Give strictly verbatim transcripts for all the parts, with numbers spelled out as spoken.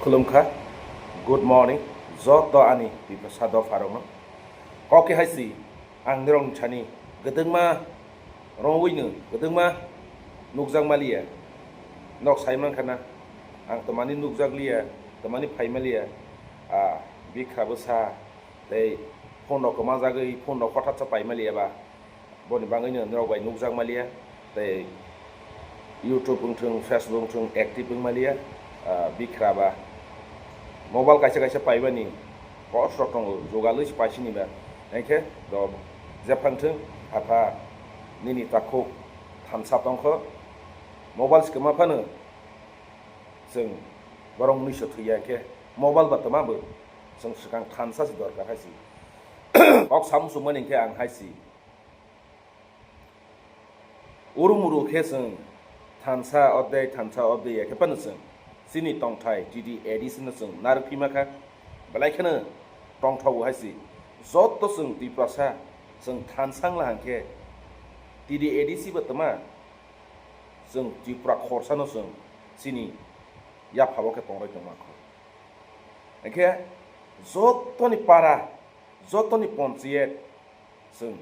Khulumkha, good morning, joto ani Tiprasa dopharokno. Kok khe hai si, ang nirok ni thani kwdwkma rwngwi no, kwdwkma nukjak maliya. Nok sai mankha na, ang twmani nukjak liya, twmani phai maliya. Ah, bikha bwsa, tei phone rok kwmajagwi, phone rok hothatsa pai maliya ba. Boni bagwino norok bai nukjak maliya, tei YouTube wngthung, Facebook wngthung, active wng maliya, ah, bikra ba mobile kaisa kaisa paibani kosto tongo, jugalwi se paisini ba. Hwnkhe do jephang thung, apha nini takhuk thansa tongkho, mobile se kwma phano chwng borok mui se thwiya, hwnkhe mobile ba twma bo chwng swkang thansa se dorkar hai se. Kok samung sumani hwnkhe ang hai se. Uru muru khe chwng thansa odei, thansa odei ya khe phano chwng chini tongthai T D A D C no chwng narwk phima kha. Belai kheno tongthogo hai se. Joto chwng Tiprasa chwng thansa wng la hwnkhe T D A D C bo twma chwng Tripura khorsa no chwng chini yapha o khe tongroi tongma kho. Hwnkhe jotoni para, jotoni ponchiyet chwng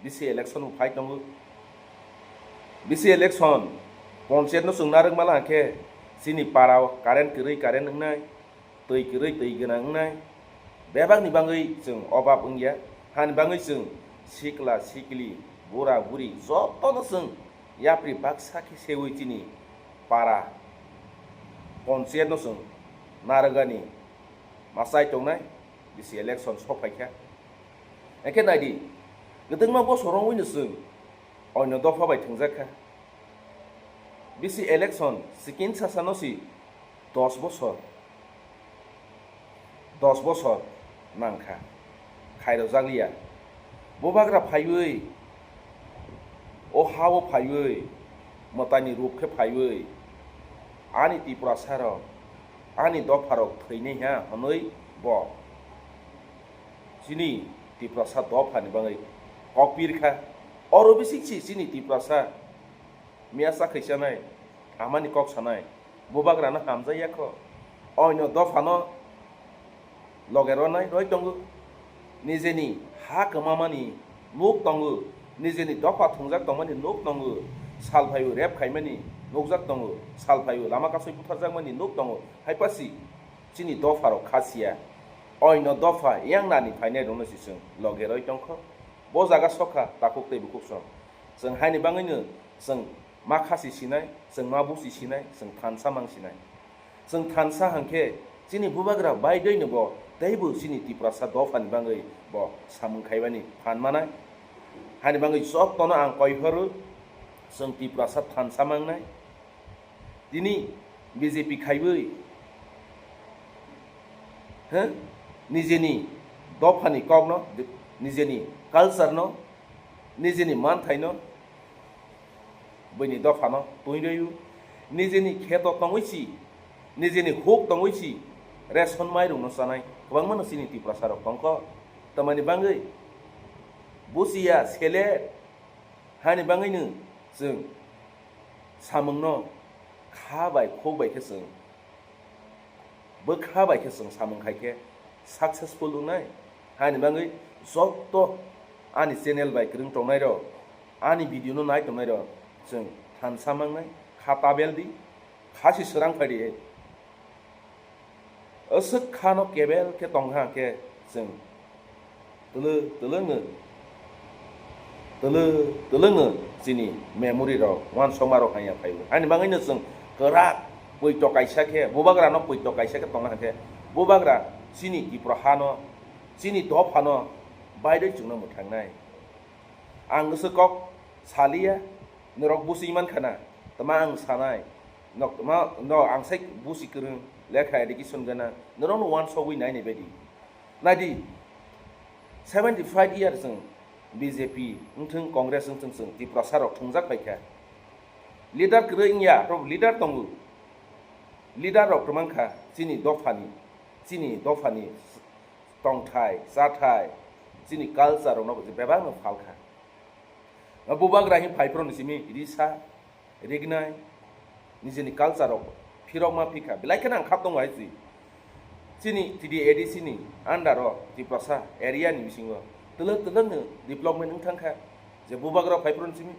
bisi election bo phai tongo. Bisi election ponchiyet no chwng narwk mala hwnkhe chini para o current kwrwi current wngnai, twi kwrwi twi gwnang wngnai. Bebakni bagwi chwng obab wngya, hani bagwi chwng sikla sikli, bura buri jotono chwng yapri baksa khe seui chini para ponchiyet no chwng narwgani machai tongnai, bisi election sok phaikha. Hwnkhe naidi, kwdwkma bosor wngwi no chwng oino dopha bai thwngjak kha. Bisi election sikin sasano si dos bosor, dos bosor nangkha, khairojak liya. Bubagra phaiwi, o ha-o phaiwi, mwtaini rup khe phaiwi, ani Tiprasarok, ani dopharok thwinai ha hwnwi bo chini Tiprasa dophani bagwi kok pirkha. Oro bisingsi chini Tiprasa miyasa khaisanai, amani kok sanai, bubagrano hamjak ya kho. Oino dophano loge ronai roi tongo. Nijeni ha kwmamani nuk tongo, nijeni dopha thwngjak tongmani nuk tongo. Sal phaio rep khaimani nukjak tongo, sal phaio lama kasui butharjakmani nuk tongo. Hai pasi chini dopharok kha siya. Oino dopha yang nani phainai rokno se chwng loge roi tongkho. Bo jaga sokha takhuk tei bukhuk song. Chwng haini bagwino chwng ma khasi sinai, chwng ma busi sinai, chwng thansa mang sinai. Chwng thansa hwnkhe chini bubagra baidoi no bo teibo chini Tiprasa dophani bagwi bo samung khaibani phan manai. Haini bagwi jotono ang koi pharo chwng Tiprasa thansa mangnai. Tini B J P khaiwi, he, nijeni dophani kokno, nijeni culture no, nijeni manthaino, buini dophano twi rw-o, nijeni kheto tongwi si, nijeni huk tongwi si, ration mairungno chanai kwbangma no chini Tiprasa rok tongkho. Tamani bagwi busiya sele hani bagwino chwng samungno kha bai khuk bai khe chwng bwkha bai khe chwng samung khai khe successful wngnai. Haini bagwi joto ani channel bai kwrwng tongnai rok, ani video no nai tongnai rok chwng thansa mangnai, kha tabel di, kha si swrang phai di. Aswk kha no kebel khe tong kha khe chwng twlwk twlwk no, twlwk twlwk no chini memory rok uansukma rok hanya phai o. Ani bagwi no chwng kwrak poito kaisa khe, bubagra no poito kaisa khe tong kha khe, bubagra chini Tipra ha no, chini dopha no baidoi chwng no mwthang nai. Ang aswk kok saliya, norok busi man kha na, tma ang sanai. Nok tma, no, ang sai busi kwrwng, lekha education gana, norok no uansugwi nai ni bedi. Nai di, seventy five years chwng B J P wngthwng, Congress wngthwng, chwng Tiprasa rok thwngjak pai kha. Leader kwrwi wngya, abo leader tongo. Leader rok twmang kha chini dophani, chini dophani tongthai, chathai, chini culture rokno bebak no phal kha. Bubagra hin phai phro ni simi risa, rignai, nijeni culture rok phirok ma phikha. Belai kheno ang kha tongo hai si. Chini T D A D C ni under o Tiprasa area ni bisingo twlwk twlwk no development wng thang kha, je bubagra phaiphru ni simi.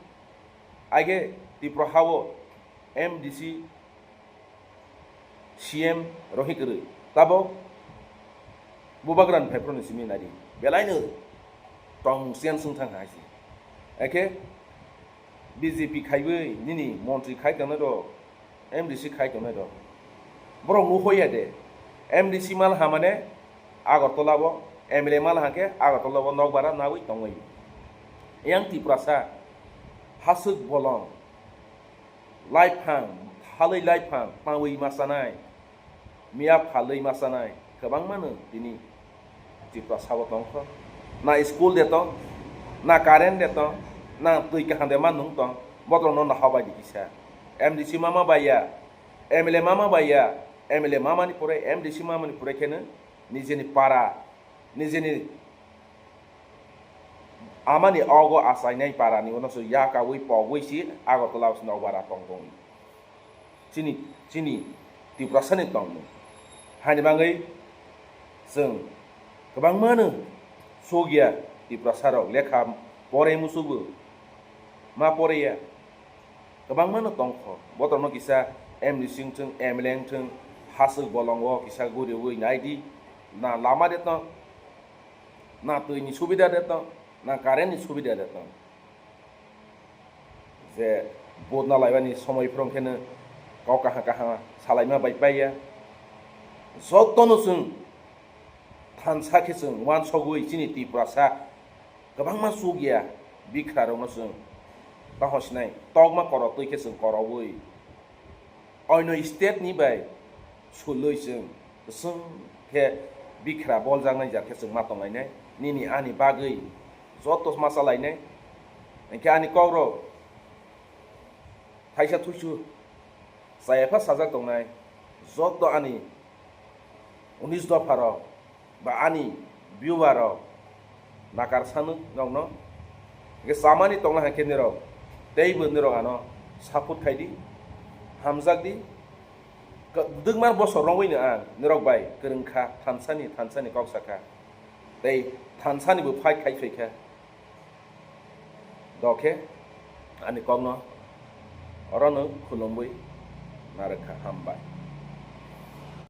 Aige Tripura hao M D C, C M rohik rwi tabo bubagra ni phaiphru ni simi nadi belai no tongmung siyan swng thang hai se. Eke B J P khaiwi nini montri khai tongnai rok, M D C khai tongnai rok. Borok nuhoya de, M D C mal hamane Agartala bo, M L A mal hangke Agartala bo nokbara nawi tongwi. Yang Tiprasa, haswk bolong, laiphang, halwi laiphang, tangwi masanai, miya phalwi masanai, kwbangma no tini Tiprasa o tongkho. Na school de tong, na current de tong, na twi kaham de ma nung tong, botrok no naha bai di kisa. M D C mama bai ya, M L A mama bai ya, M L A mama ni pore, M D C mama ni pore kheno nijeni para, nijeni amani ogo achainai para ni uno se yakawi pogwi si Agartala o se nokbara tong tong. Chini, chini Tiprasa ni tongmung. Hani bangwi chwng kwbangma no sugya Tiprasa rok lekha pore musugo ma pore ya. Kwbangma no tongkho. Botrok no kisa M D C wngthwng, M L A wngthwng, haswk bolongo kisa guriwi nai di. Na lama de tong, na twi ni subida de tong, na current ni subida de tong. Je vote na laibani somoi phwrwng kheno kok kaha kaha salaima bai paiya. Jotono chwng thansa khe chwng uansogwi chini Tiprasa kwbangma chukya bikhrarokno chwng taho sinai tokma korotwi khe chwng korobwi oino state ni bai sulwi chwng kwchwng khe bikhra boljaknai jar khe chwng ma tonglainai nini ani bagwi joto ma chalainai. Hinkhe ani kokrok thaisa thuisu chaya pha sajak tongnai joto ani unis dopha rok ba ani viewer rok nakar sanu rokno. Hinkhe chamani tongna hai khe nirok teibo nirok ano support khai di, hamjak di. Kwdwkma bosor romwi no ang nirok bai kwrwng kha, thansani, thansani kok sakha tei thansani bo fight khai phai kha. Dokhe ani kokno orono khulumwi narwkha, hambai.